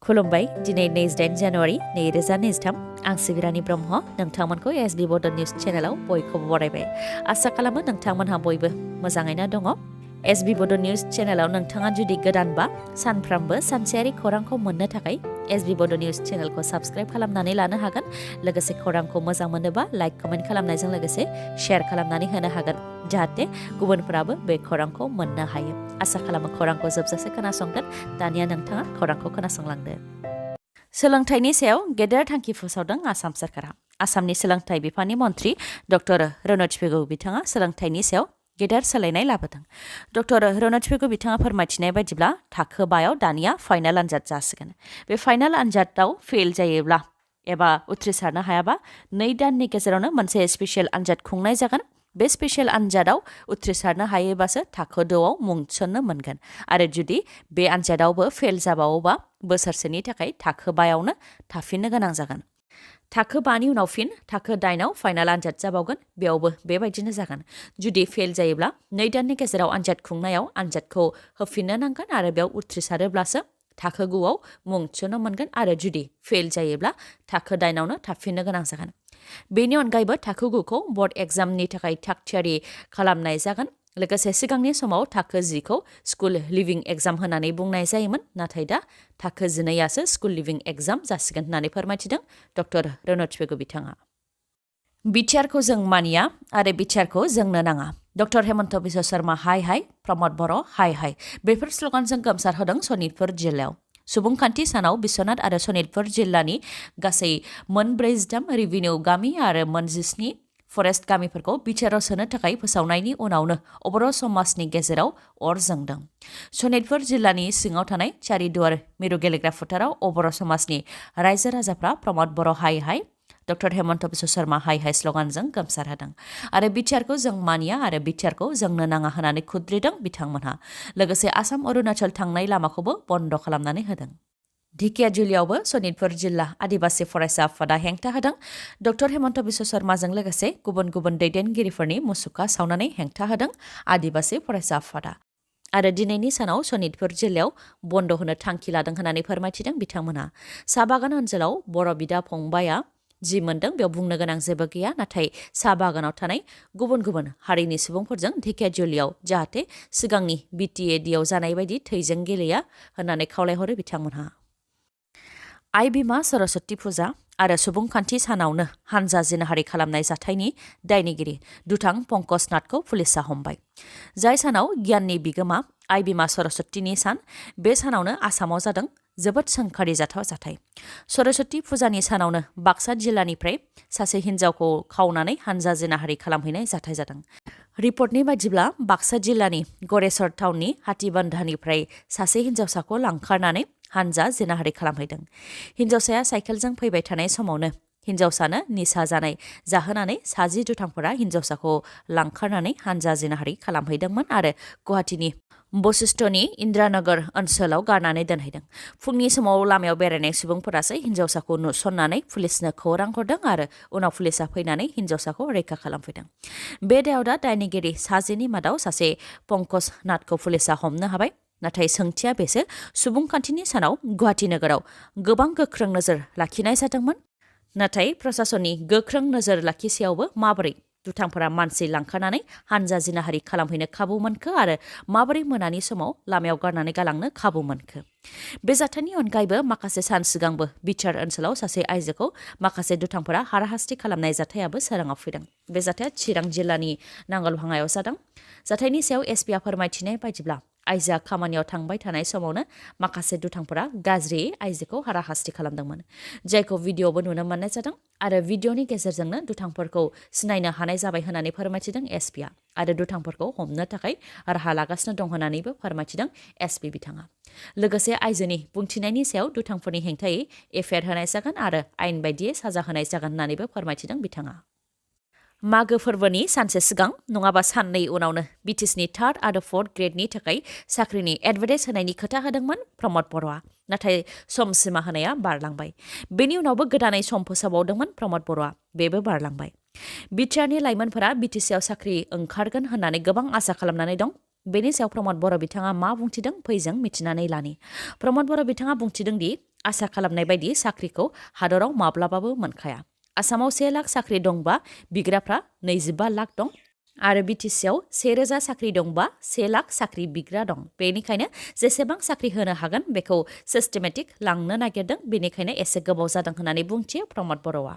खुलुमबाय दिनै 28 जानुवारि 2023 आं सिबिरानि ब्रह्म नोंथांमोनखौ एसबि बड' निउज चेनेलाव बयखौबो बरायबाय आसा खालामो नोंथांमोनहा बयबो मोजाङैनो दङ एसबि बड' निउज चेनेलाव नोंथाङा जुदि गोदानबा सानफ्रामबो सानसेयारि खौरांखौ मोननो थाखाय एसबि बड' निउज चेनेलखौ साबस्क्राइब खालामनानै लानो हागोन लोगोसे खौरांखौ मोजां मोनोबा लाइक कमेन्ट खालामनायजों लोगोसे शेयार खालामनानै होनो हागोन जाहाथे गुबुनफोराबो बे खौरांखौ मोननो हायो आसा खालामो खौरांखौ जोबजासे खोनासंगोन दानिया नोंथाङा खौरांखौ खोनासंलांदो सोलोंथाइनि सायाव गेदेर थांखि फोसावदों आसाम सरकारा आसामनि सोलोंथाइ बिफाननि मन्थ्रि डक्टर रनज पेगु बिथाङा सोलोंथाइनि सायाव गेदेर सोलायनाय लाबोदों डक्टर रनज पेगु बिथाङा फोरमायथिनाय बायदिब्ला थाखो 5 आव दानिया फाइनाल आनजाद जासिगोन बे फाइनाल आनजादाव फेल जायोब्ला एबा उथ्रिसारनो हायाबा 2 दाननि गेजेरावनो मोनसे स्पेशल आनजाद खुंनाय जागोन बे स्पेशल आनजादाव उथ्रिसारनो हायोबासो थाखो 2 आव मुं थिसननो मोनगोन आरो जुदि बे आनजादावबो फेल जाबावोबा बोसोरसेनि थाखाय थाखो 5 आवनो थाफिननो गोनां जागोन थाखो 5 नि उनाव फिन थाखो 8 आव फाइनाल आनजाद जाबावगोन बेयावबो बेबायदिनो जागोन जुदि फेल जायोब्ला 2 दाननि गेजेराव आनजाद खुंनायाव आनजादखौ होफिननो नांगोन आरो बेयाव उथ्रिसारोब्लासो थाखो 9 आव मुं थिसननो मोनगोन आरो जुदि फेल जायोब्ला थाखो 8 आवनो थाफिननो गोनां जागोन बेनि अनगायैबो थाखो 9 खौ बोर्ड एग्जामनि थाखाय थागथियारि खालामनाय जागोन लोगोसे सिगांनि समाव थाखो 10 खौ स्कुल लिभिं एग्जाम होननानै बुंनाय जायोमोन नाथाय दा थाखो 12 आसो स्कुल लिभिं एग्जाम जासिगोन होननानै फोरमायथिदों डक्टर रनज पेगु बिथाङा बिटिआरखौ जों मानिया आरो बिटिआरखौ जोंनो नाङा डक्टर हेमन्त बिश्व शर्मा हाय हाय प्रमद बर' हाय हाय बेफोर स्लगानजों गोमसार होदों सनितपुर जिल्लायाव सुबुंखान्थि सानाव बिश्वनाथ आरो सनितपुर जिल्लानि गासै 43 रेभिनिउ गामि आरो 17 फरेस्ट गामिफोरखौ बिटिआरआव सोनो थाखाय फोसावनायनि उनावनो बर' समाजनि गेजेराव अर जोंदों सनितपुर जिल्लानि सिङाव थानाय चारिदुवार मिरु गेलेग्रा फोथाराव बर' समाजनि रायजो राजाफ्रा प्रमद बर' हाय हाय डक्टर हेमन्त बिश्व शर्मा हाय हाय स्लगानजों गोमसार होदों आरो बिटिआरखौ जों मानिया आरो बिटिआरखौ जोंनो नाङा होननानै खुद्रिदों बिथांमोनहा लोगोसे आसाम अरुणाचल थांनाय लामाखौबो बन्द खालामनानै होदों ढेकियाजुलियावबो सनितपुर जिल्ला आदिबासि फरायसा आफादा हेंथा होदों डक्टर हेमन्त बिश्व शर्माजों लोगोसे गुबुन गुबुन दैदेनगिरिफोरनि मुसुखा सावनानै हेंथा होदों आदिबासि फरायसा आफादा आरो दिनैनि सानाव सनितपुर जिल्लायाव बन्द होनो थांखि लादों होननानै फोरमायथिदों बिथांमोनहा साहा बागान ओनसोलाव बर' बिदा फंबाया जि मोनदों बेयाव बुंनो गोनां जेबो गैया नाथाय साहा बागानाव थानाय गुबुन गुबुन हारिनि सुबुंफोरजों ढेकियाजुलियाव जाहाथे सिगांनि बिटिएडिआव जानाय बायदि थैजों गेलेया होननानै खावलायहरो बिथांमोनहा आइ बिमा सरस्वती फुजा आरो सुबुंखान्थि सानावनो हानजा जिनाहारि खालामनाय जाथायनि दायनिगिरि दुथां पंकज नाथखौ पुलिसा हमबाय जाय सानाव गियाननि बिगोमा आइ बिमा सरस्वतीनि सान बे सानावनो आसामाव जादों जोबोद सोंखारि जाथाव जाथाय सरस्वती फुजानि सानावनो बाक्सा जिल्लानिफ्राय सासे हिन्जावखौ खावनानै हानजा जिनाहारि खालामहैनाय जाथाय जादों रिपर्टनि बायदिब्ला बाक्सा जिल्लानि गरेस्वर टाउननि हातिबान्धानिफ्राय सासे हिन्जावसाखौ लांखारनानै हानजा जिनाहारि खालामहैदों हिन्जावसाया साइकेलजों फैबाय थानाय समावनो हिन्जावसानो निसा जानाय जाहोनानै 60 दुथांफोरा हिन्जावसाखौ लांखारनानै हानजा जिनाहारि खालामहैदोंमोन आरो गुवाहाटीनि बशिष्ठनि इन्द्रानगर ओनसोलाव गारनानै दोनहैदों फुंनि समाव लामायाव बेरायनाय सुबुंफोरासो हिन्जावसाखौ नुसननानै पुलिसनो खौरां हरदों आरो उनाव पुलिसा फैनानै हिन्जावसाखौ रैखा खालामफैदों बे दायाव दा दायनिगिरि 60नि मादाव सासे पंकज नाथखौ पुलिसा हमनो हाबाय नाथाय सोंथिया बेसो सुबुंखान्थिनि सानाव गुवाहाटी नोगोराव गोबां गोख्रों नोजोर लाखिनाय जादोंमोन नाथाय प्रशासननि गोख्रों नोजोर लाखिसेयावबो माबोरै दुथांफोरा मानसि लांखारनानै हानजा जिनाहारि खालामहैनो खाबु मोनखो आरो माबोरै मोनानि समाव लामायाव गारनानै गालांनो खाबु मोनखो बे जाथायनि अनगायैबो माखासे सान सिगांबो बिटिआर ओनसोलाव सासे आइजोखौ माखासे दुथांफोरा हाराहास्ति खालामनाय जाथायाबो सोराङाव फैदों बे जाथाया चिरां जिल्लानि नांगलभाङायाव जादों जाथायनि सायाव एसपिआ फोरमायथिनाय बायदिब्ला आइजोआ खामानियाव थांबाय थानाय समावनो माखासे दुथांफोरा गाज्रियै आइजोखौ हाराहास्ति खालामदोंमोन जायखौ भिडिअबो नुनो मोननाय जादों आरो भिडिअनि गेजेरजोंनो दुथांफोरखौ सिनायनो हानाय जाबाय होननानै फोरमायथिदों एसपिआ आरो दुथांफोरखौ हमनो थाखाय राहा लागासिनो दं होननानैबो फोरमायथिदों एसपि बिथाङा लोगोसे आइजोनि बुंथिनायनि सायाव दुथांफोरनि हेंथायै एफआइआर होनाय जागोन आरो आयेन बायदियै साजा होनाय जागोन होननानैबो फोरमायथिदों बिथाङा मागो फोरबोनि सानसे सिगां नङाबा साननै उनावनो बिटिसिनि 3rd आरो 4th ग्रेडनि थाखाय साख्रिनि एडभार्टाइज होनायनि खोथा होदोंमोन प्रमद बर'आ नाथाय सम सिमा होनाया बारलांबाय बेनि उनावबो गोदानै सम फोसावबावदोंमोन प्रमद बर'आ बेबो बारलांबाय बिटिआरनि लाइमोनफोरा बिटिसिआव साख्रि ओंखारगोन होननानै गोबां आसा खालामनानै दं बेनि सायाव प्रमद बर' बिथाङा मा बुंथिदों फैजों मिथिनानै लानि प्रमद बर' बिथाङा बुंथिदों दि आसा खालामनाय बायदि साख्रिखौ हादराव माब्लाबाबो मोनखाया। आसामाव 1 लाख साख्रि दंबा बिग्राफ्रा 25 लाख दं आरो बिटिसिआव 1000 साख्रि दंबा 1 लाख साख्रि बिग्रा दं। बेनिखायनो जेसेबां साख्रि होनो हागोन बेखौ सिस्टेमेटिक लांनो नागिरदों, बेनिखायनो एसे गोबाव जादों होननानै बुंथियो प्रमद बर'आ।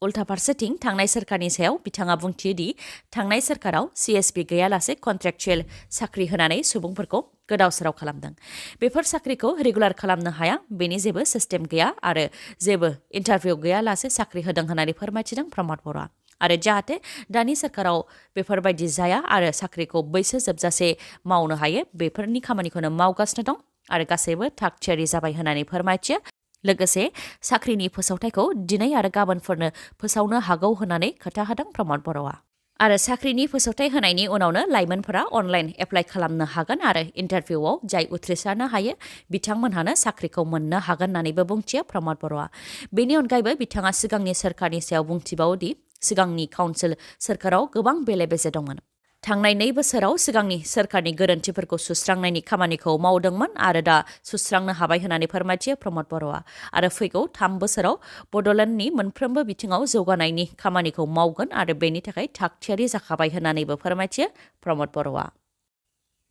उल्था फारसेथिं थांनाय सोरखारनि सायाव बिथाङा बुंथियो दि थांनाय सोरखाराव सिएसपि गैयालासे कन्ट्रेक्चुएल साख्रि होनानै सुबुंफोरखौ गोदाव सोराव खालामदों। बेफोर साख्रिखौ रेगुलार खालामनो हाया, बेनि जेबो सिस्टेम गैया आरो जेबो इन्टारभिउ गैयालासे साख्रि होदों होननानै फोरमायथिदों प्रमद बर'आ। आरो जाहाथे दानि सोरखाराव बेफोरबायदि जाया आरो साख्रिखौ बैसो जोबजासे मावनो हायो, बेफोरनि खामानिखौनो मावगासिनो दं आरो गासैबो थाग थियारि जाबाय होननानै फोरमायथियो। लोगोसे साख्रिनि फोसावथायखौ दिनै आरो गाबोनफोरनो फोसावनो हागौ होननानै खोथा होदों प्रमद बर'आ। आरो साख्रिनि फोसावथाय होनायनि उनावनो लाइमोनफोरा अनलाइन एप्लाइ खालामनो हागोन आरो इन्टारभिउआव जाय उथ्रिसारनो हायो बिथांमोनहानो साख्रिखौ मोननो हागोन होननानैबो बुंथियो प्रमद बर'आ। बेनि अनगायैबो बिथाङा सिगांनि सोरखारनि सायाव बुंथिबावोदि सिगांनि काउन्सिल सोरखाराव गोबां बेले बेजे दंमोन। थांनाय 2 बोसोराव सिगांनि सोरखारनि गोरोन्थिफोरखौ सुस्रांनायनि खामानिखौ मावदोंमोन आरो दा सुस्रांनो हाबाय होननानै फोरमायथियो प्रमद बर'आ। आरो फैगौ 3 बोसोराव बड'लेण्डनि मोनफ्रोमबो बिथिङाव जौगानायनि खामानिखौ मावगोन आरो बेनि थाखाय थाग थियारि जाखाबाय होननानैबो फोरमायथियो प्रमद बर'आ।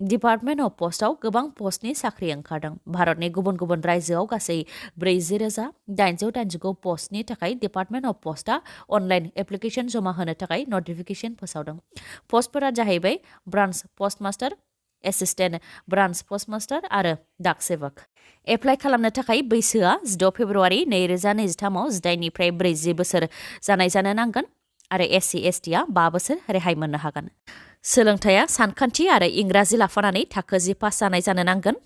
डिपार्टमेन्ट अफ पस्टआव गोबां पस्टनि साख्रि ओंखारदों। भारतनि गुबुन गुबुन रायजोआव गासै 40,889 पस्टनि थाखाय डिपार्टमेन्ट अफ पस्टआ अनलाइन एप्लिकेशन जमा होनो थाखाय नटिफिकेशन फोसावदों। पस्टफोरा जाहैबाय ब्रान्च पस्टमास्टार, एसिस्टेन्ट ब्रान्च पस्टमास्टार आरो डाक सेवक। एप्लाइ खालामनो थाखाय बैसोआ 16 फेब्रुवारि 2023 आव 18 निफ्राय 40 बोसोर जानाय जानो नांगोन आरो SC STआ 5 बोसोर रेहाय मोननो हागोन। सोलोंथाया सानखान्थि आरो इंराजि लाफानानै थाखो 10 पास जानाय जानो नांगोन।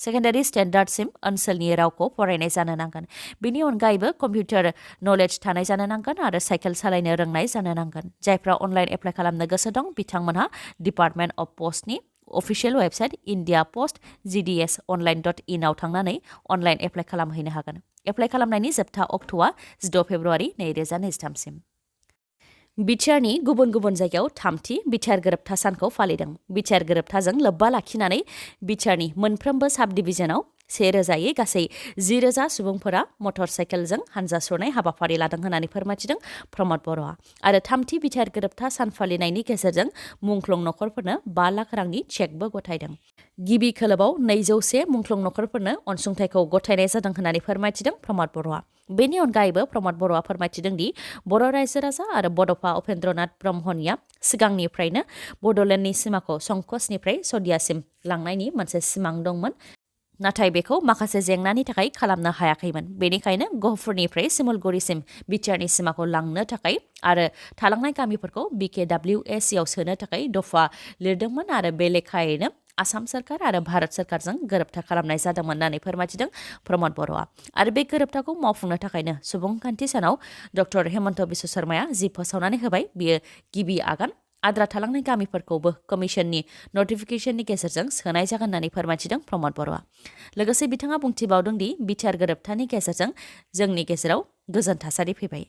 सेकेन्डारि स्टेन्डार्डसिम ओनसोलनि रावखौ फरायनाय जानो नांगोन। बेनि अनगायैबो कम्पिउटार नलेज थानाय जानो नांगोन आरो साइकेल सालायनो रोंनाय जानो नांगोन। जायफ्रा अनलाइन एप्लाइ खालामनो गोसो दं बिथांमोनहा डिपार्टमेन्ट अफ पस्टनि अफिसियेल वेबसाइट indiapost.gds.online.in आव थांनानै अनलाइन एप्लाइ खालामहैनो हागोन। एप्लाइ खालामनायनि जोबथा अक्ट'आ 16 फेब्रुवारि 2023 सिम। बिटिआरनि गुबुन गुबुन जायगायाव 3थि बिटिआर गोरोबथा सानखौ फालिदों। बिटिआर गोरोबथाजों लोब्बा लाखिनानै बिटिआरनि मोनफ्रोमबो साब डिभिजनाव 1000यै गासै 10,000 सुबुंफोरा मटर साइकेलजों हानजा सुरनाय हाबाफारि लादों होननानै फोरमायथिदों प्रमद बर'आ। आरो 3थि बिटिआर गोरोबथा सान फालिनायनि गेजेरजों मुंख्लं नखरफोरनो 5 लाख रांनि चेकबो गथायदों। गिबि खोलोबाव 201 मुंख्लं नखरफोरनो अनसुंथाइखौ गथायनाय जादों होननानै फोरमायथिदों प्रमद बर'आ। बेनि अनगायैबो प्रमद बर'आ फोरमायथिदों दि बर' रायजो राजा आरो बड'फा उपेन्द्रनाथ ब्रह्मनिया सिगांनिफ्रायनो बड'लेण्डनि सिमाखौ संकसनिफ्राय सदियासिम लांनायनि मोनसे सिमां दंमोन, नाथाय बेखौ माखासे जेंनानि थाखाय खालामनो हायाखैमोन। बेनिखायनो गहपुरनिफ्राय सिमलगुरिसिम बिटिआरनि सिमाखौ लांनो थाखाय आरो थालांनाय गामिफोरखौ BKWSC आव सोनो थाखाय दफा लिरदोंमोन आरो बे लेखायैनो आसाम सोरखार आरो भारत सोरखारजों गोरोबथा खालामनाय जादोंमोन होननानै फोरमायथिदों प्रमद बर'आ। आरो बे गोरोबथाखौ मावफुंनो थाखायनो सुबुंखान्थि सानाव डक्टर हेमन्त बिश्व शर्माया जि फोसावनानै होबाय बेयो गिबि आगान। आद्रा थालांनाय गामिफोरखौबो कमिसननि नटिफिकेशननि गेजेरजों सोनाय जागोन होननानै फोरमायथिदों प्रमद बर'आ। लोगोसे बिथाङा बुंथिबावदों दि बिटिआर गोरोबथानि गेजेरजों जोंनि गेजेराव गोजोन थासारि फैबाय।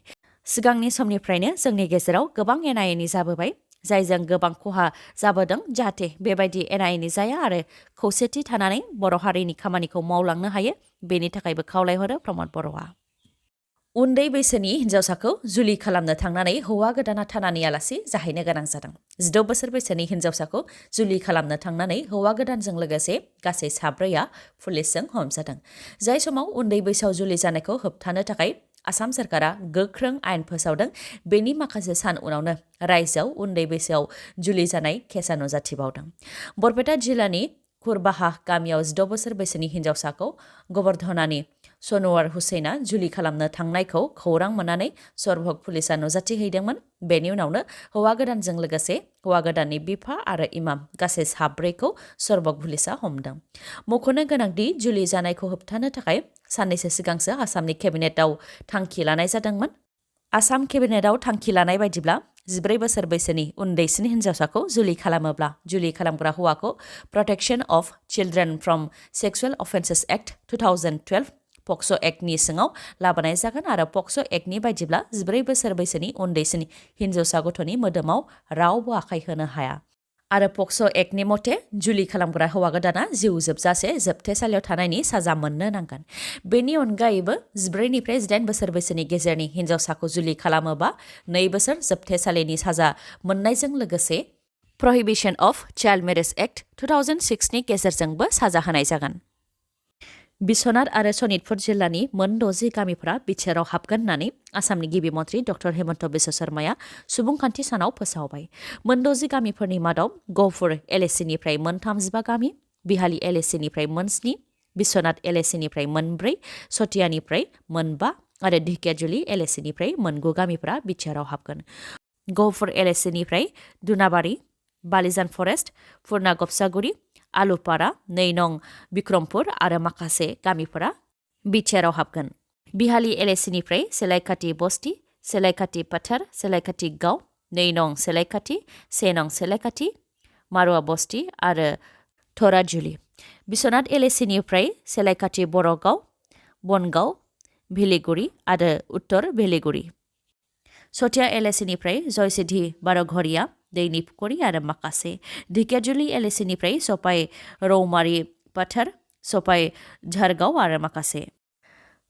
सिगांनि समनिफ्रायनो जोंनि गेजेराव गोबां एना एनि जाबोबाय, जायजों गोबां खहा जाबोदों। जाहाथे बेबायदि एना एनि जाया आरो खौसेथि थानानै बर' हारिनि खामानिखौ मावलांनो हायो, बेनि थाखायबो खावलायहरो प्रमद बर'आ। उन्दै बैसोनि हिन्जावसाखौ जुलि खालामनो थांनानै हौवा गोदाना थानानि आलासि जाहैनो गोनां जादों। 16 बोसोर बैसोनि हिन्जावसाखौ जुलि खालामनो थांनानै हौवा गोदानजों लोगोसे गासै 4आ पुलिसजों हमजादों। जाय समाव उन्दै बैसोआव जुलि जानायखौ होबथानो थाखाय आसाम सोरखारा गोख्रों आयेन फोसावदों, बेनि माखासे सान उनावनो रायजोआव उन्दै बैसोआव जुलि जानाय केसा नुजाथिबावदों। बरपेटा जिल्लानि खुरबाहा गामियाव 16 बोसोर बैसोनि हिन्जावसाखौ गबर्धनानि सनवार हुसैना जुलि खालामनो थांनायखौ खौरां मोननानै सरभग पुलिसा नुजाथिहैदोंमोन। बेनि उनावनो हौवा गोदानजों लोगोसे हौवा गोदाननि बिफा आरो इमाम गासै 4खौ सरभग पुलिसा हमदों। मख'नो गोनांदि जुलि जानायखौ होबथानो थाखाय साननैसो सिगांसो आसामनि केबिनेटआव थांखि लानाय जादोंमोन। आसाम केबिनेटआव थांखि लानाय बायदिब्ला 14 बोसोर बैसोनि उन्दैसिन हिन्जावसाखौ जुलि खालामोब्ला जुलि खालामग्रा हौवाखौ protection of children from sexual offences act 2012 POCSO' एक्टनि सिङाव लाबोनाय जागोन आरो पक्स' एक्टनि बायदिब्ला 14 बोसोर बैसोनि उन्दैसिन हिन्जावसा गथ'नि मोदोमाव रावबो आखाइ होनो हाया। आरो पक्स' एक्टनि मथे जुलि खालामग्रा हौवा गोदाना जिउ जोबजासे जोबथेसालियाव थानायनि साजा मोननो नांगोन। बेनि अनगायैबो 14निफ्राय 18 बोसोर बैसोनि गेजेरनि हिन्जावसाखौ जुलि खालामोबा 2 बोसोर जोबथेसालिनि साजा मोननायजों लोगोसे प्रहिबिशन अफ चाइल्ड मेरेज एक्ट 2006 नि गेजेरजोंबो साजा होनाय जागोन। बिश्वनाथ आरो सनितपुर जिल्लानि मोन 60 गामिफोरा बिटिआरआव हाबगोन होननानै आसामनि गिबि मन्थ्रि डक्टर हेमन्त बिश्व शर्माया सुबुंखान्थि सानाव फोसावबाय। मोन 60 गामिफोरनि मादाव गहपुर एलएसिनिफ्राय मोन 35 गामि, बिहाली एलएसिनिफ्राय मोन 7, बिश्वनाथ एलएसिनिफ्राय मोन 4, सतियानिफ्राय मोन 5 आरो ढेकियाजुलि एलएसिनिफ्राय मोन 9 गामिफोरा बिटिआरआव हाबगोन। गहपुर एलएसिनिफ्राय दुनाबारि, बालिजान फरेस्ट, पुर्ना गपसागुरि, आलुपारा, 2 नं बिक्रमपुर आरो माखासे गामिफोरा बिटिआरआव हाबगोन। बिहाली एलएसिनिफ्राय सेलायखाथि बस्ति, सेलायखाथि पथार, सेलायखाथि गाव, 2 नं सेलायखाथि, 1 नं सेलायखाथि, मारुवा बस्ति आरो थराजुलि। बिश्वनाथ एलएसिनिफ्राय सेलायखाथि बरगाव, बनगाव, भेलिगुरि आरो उत्तर भेलिगुरि। सतिया एलएसिनिफ्राय जयसिद्धि बारघरिया, दैनि फुखुरि आरो माखासे। ढेकियाजुलि एलएसिनिफ्राय सपाइ रौमारि पथार, सपाइ झारगाव आरो माखासे।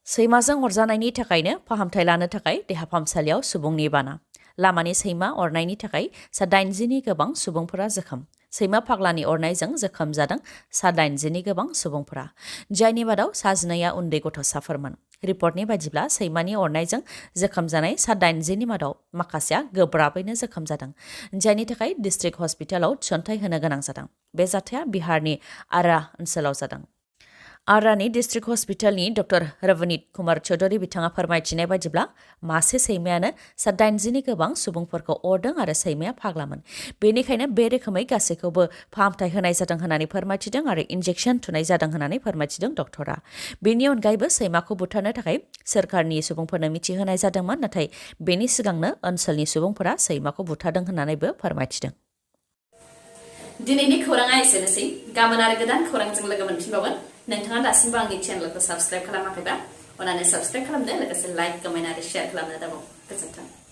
सैमाजों अरजानायनि थाखायनो फाहामथाय लानो थाखाय देहा फाहामसालियाव सुबुंनि बाना। लामानि सैमा अरनायनि थाखाय सा 80नि गोबां सुबुंफोरा जोखोम। सैमा फाग्लानि अरनायजों जोखोम जादों सा 80नि गोबां सुबुंफोरा, जायनि मादाव सा 12आ उन्दै गथ'साफोरमोन। रिपर्टनि बायदिब्ला सैमानि अरनायजों जोखोम जानाय सा 80नि मादाव माखासेया गोब्राबैनो जोखोम जादों, जायनि थाखाय डिस्ट्रिक्ट हस्पिटालाव थिसनथाय होनो गोनां जादों। बे जाथाया बिहारनि आरा ओनसोलाव जादों। आरानि डिस्ट्रिक्ट हस्पिटालनि डक्टर रवनीत कुमार चौधरी बिथाङा फोरमायथिनाय बायदिब्ला मासे सैमायानो सा 80नि गोबां सुबुंफोरखौ अरदों आरो सैमाया फाग्लामोन। बेनिखायनो बे रोखोमै गासैखौबो फाहामथाय होनाय जादों होननानै फोरमायथिदों आरो इन्जेक्सन थुनाय जादों होननानै फोरमायथिदों डक्टरा। बेनि अनगायैबो सैमाखौ बुथारनो थाखाय सोरखारनि सुबुंफोरनो मिथिहोनाय जादोंमोन, नाथाय बेनि सिगांनो ओनसोलनि सुबुंफोरा सैमाखौ बुथारदों होननानैबो फोरमायथिदों। दिनैनि खौराङा एसेनोसै। गाबोन आरो गोदान खौरांजों लोगो मोनफिनबावगोन। नोंथाङा दासिमबो आंनि चेनेलखौ साबस्क्राइब खालामाखैबा अन्नानै साबस्क्राइब खालामदो, लोगोसे लाइक, कमेन्ट आरो शेयार खालामनो दाबाव। गोजोन्थों।